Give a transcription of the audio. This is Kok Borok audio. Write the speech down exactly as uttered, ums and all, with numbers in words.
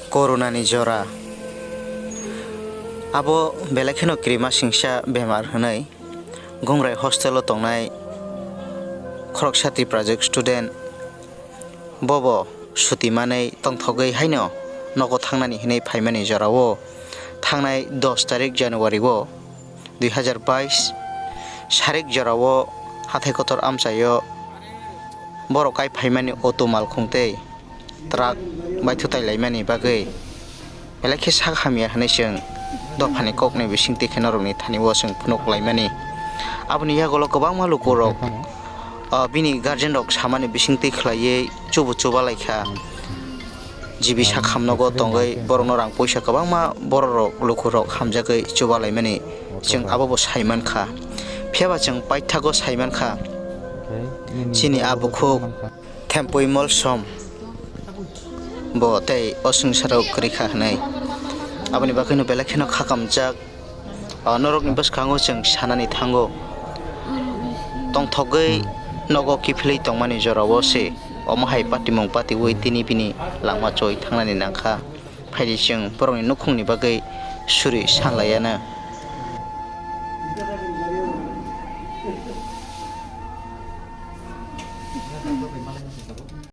Corona ni jora. Abo belai kheno kirima singsa bemar hwnwi Gungrai hostel o tongnai khoroksa Tiprajwk student bobo suti manwi tongthogwi haino nogo thangnani hwnwi phaimani jorao thangnai dos tarik January o dui hazar bais sarik jorao hathai kotor amchaio borok kai phaimani auto malkhung tei truck bai thutai laimani bagwi belai khe sak hamya hwnwi chwng dophani kokni bisingtwi khe norokni thani o chwng phunuk laimani. Aboni yagulo kwbangma lukurok, ah, bini guardian rok samani bisingtwi khlaiwi chubu chuba laikha. Jibi sak hamnogo tongwi borokno rang puisa kwbangma bororok lukurok hamjagwi chuba laimani chwng abobo saimankha. Phiyaba chwng paithago saimankha chini a bukhuk Thempui Molsom bo tei o swngcharo kwrwi kha hwnwi. Aboni bagwino belai kheno kha kamjak. O norokni bwskango chwng sanani thango, tongthogwi nogo kiphilwi tongmani jorao se omo hai patimung patiwi tini bini langma choi thangnani nangkha. Phaidi chwng borokni nukhungni bagwi suri sanlaiyana.